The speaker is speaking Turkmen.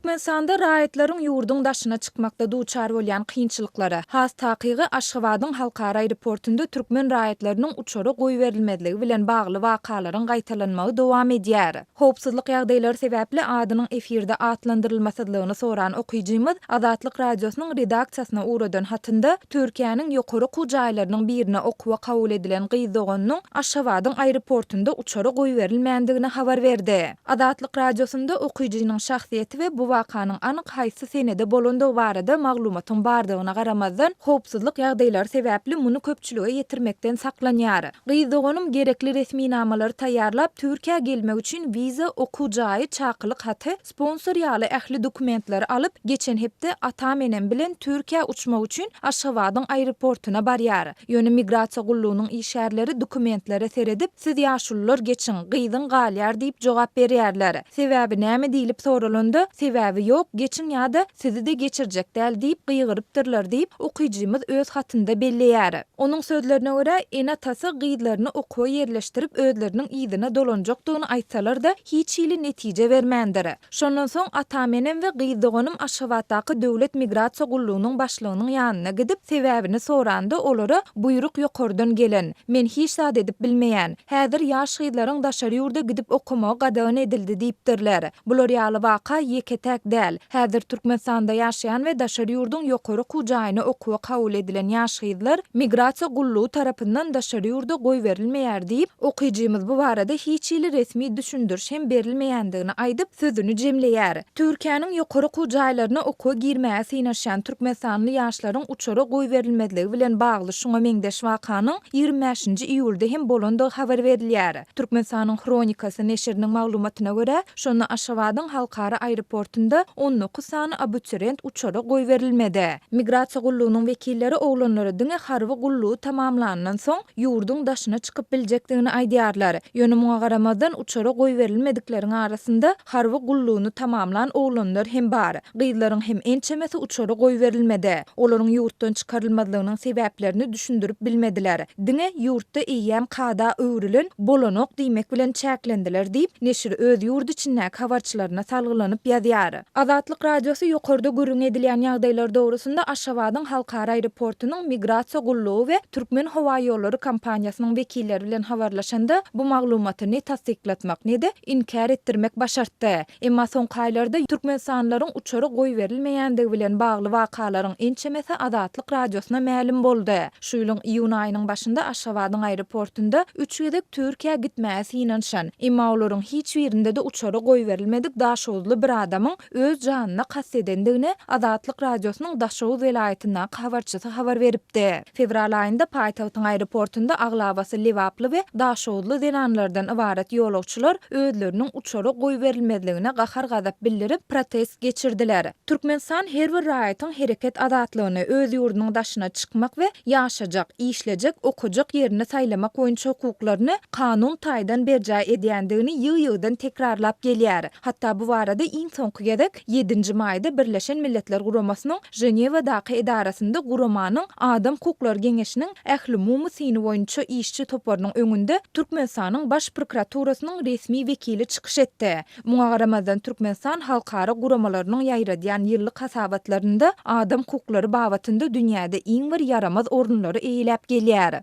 Türkmenistanda raýatlaryň ýurduň daşyna çykmakda duçar bolýan kynçylyklary, has takygy Aşgabadyň halkara aeroportunda türkmen raýatlarynyň uçara goýberilmezligi bilen bagly wakalaryň gaýtalanmagy dowam edýär. Howpsuzlyk ýagdaýlary sebäpli adynyň efirde atlandyrylmasyzlygyny soran okyjymyz Azatlyk Radiosynyň redaksiýasyna ugradan hatynda Türkiýäniň ýokary okuw jaýlarynyň birine okuwa kabul edilen gyz doganynyň Aşgabadyň aeroportunda uçara goýberilmändigini habar berdi. Azatlyk Radiosynda okyjynyň şahsyýeti we bu wakanyň anyk haýsy senede bolandygy barada maglumatyň bardygyna garamazdan, howpsuzlyk ýagdaýlary sebäpli muny köpçülige ýetirmekden saklanýar. Gyz doganym gerekli resminamalary taýýarlap, Türkiýä gelmek üçin wiza, okuw jaýy, çakylyk haty, sponsor ýaly ähli dokumentleri alyp, geçen hepde atam-enem bilen Türkiýä uçmak üçin Aşgabadyň aeroportuna barýar. Ýöne migrasiýa gullugynyň işgärleri dokumentlere seredip, siz ýaşulular geçiň, gyzyň galýar diýip jogap berýärler. Sebäbi näme diýlip soralanda, sebäbi ýok, geçiň ýa-da sizi-de geçirjek däl diýip gygyrypdyrlar diýip, okyjymyz öz hatynda belleýär. Onuň sözlerine görä, ene-atasy gyzlaryny okuwa ýerleşdirip özleriniň yzyna dolanjakdygyny aýtsalar-da, hiç hili netije bermändir. Şondan soň atam-enem we gyz doganym Aşgabatdaky Döwlet migrasiýa gullugynyň başlygynyň ýanyna gidip, sebäbini soranda olara buýruk ýokardan gelen, men hiç zat edip bilmeýän. Häzir ýaş gyzlaryň daşary ýurda gidip okamagy gadagan edildi diýipdirler. Bular ýaly waka ýeke-täk däl. Häzir Türkmenistanda ýaşaýan we daşary ýurduň ýokary okuw jaýyna okuwa kabul edilen ýaş gyzlar migrasiýa gullugy tarapyndan daşary ýurda goýberilmeýär diýip, okyjymyz bu barada hiç hili resmi düşündiriş hem berilmeýändigini aýdyp, sözüni jemleýär. Türkiýäniň ýokary okuw jaýlaryna okuwa girmäge synanyşýan türkmenistanly ýaşlaryň uçara goýberilmezligi bilen bagly şuňa meňzeş wakanyň 25-nji iýulda hem bolandygy habar berilýär. Türkmenistanyň Hronikasy neşiriniň maglumatyna görä, şonda Aşgabadyň halkara aeroportunda 19 sany abiturient uçara goýberilmedi. Migrasiýa gullugynyň wekilleri oglanlara diňe harby gullugy tamamlandan soň ýurduň daşyna çykyp biljekdigini aýdýarlar. Ýöne muňa garamazdan uçara goýberilmedikleriň arasynda harby gullugyny tamamlan oglanlar hem bar. Gyzlaryň hem ençemesi uçara goýberilmedi. Olaryň ýurtdan çykarylmazlygynyň sebäplerini düşündirip bilmediler. Diňe ýurtda eýýäm kada öwrülen bolanok diýmek bilen çäklendiler diýip, neşir öz ýurt içindäki habarçylaryna salgylanyp ýazýar. Azatlyk Radiosy ýokarda gürrüňi edilýän ýagdaýlar dogrusynda Aşgabadyň halkara aeroportunyň Migrasiýa gullugy we Türkmenhowaýollary kompaniýasynyň wekilleri bilen habarlaşanda, bu maglumaty ne tassyklatmak, ne-de inkär etdirmek başartdy. Emma soňky aýlarda türkmenistanlylaryň uçara goýberilmeýändigi bilen bagly wakalaryň ençemesi Azatlyk Radiosyna mälim boldy. Şu ýylyň iýun aýynyň başynda Aşgabadyň aeroportunda üç gezek Türkiýä gitmäge synanyşan, emma olaryň hiç birinde-de uçara goýberilmedik daşoguzly bir adamyň öz janyna kast edendigini Azatlyk Radiosynyň Daşoguz welaýatyndaky habarçysy habar beripdi. Fewral aýynda paýtagtyň aeroportunda aglabasy lebaply we daşoguzly zenanlardan ybarat ýolagçylar özleriniň uçara goýberilmezligine gahar-gazap bildirip, protest geçirdiler. Türkmenistan her bir raýatyň hereket azatlygyny, öz ýurdunyň daşyna çykmak we ýaşajak, işlejek, okajak ýerini saýlamak boýunça hukuklaryny kanun taýdan berjaý edýändigini ýygy-ýygydan tekrarlap gelýär. Hatda bu barada iň soňky gezek ýedinji maýda Birleşen Milletler Guramasynyň Ženewadaky edarasynda guramanyň Adam hukuklary geňeşiniň ählumumy syny boýunça işçi toparynyň öňünde Türkmenistanyň Baş prokuraturasynyň resmi wekili çykyş etdi. Muňa garamazdan Türkmenistan halkara guramalarynyň ýaýradýan ýyllyk hasabatlarynda adam hukuklary babatynda dünýäde iň bir ýaramaz orunlary eýeläp gelýär.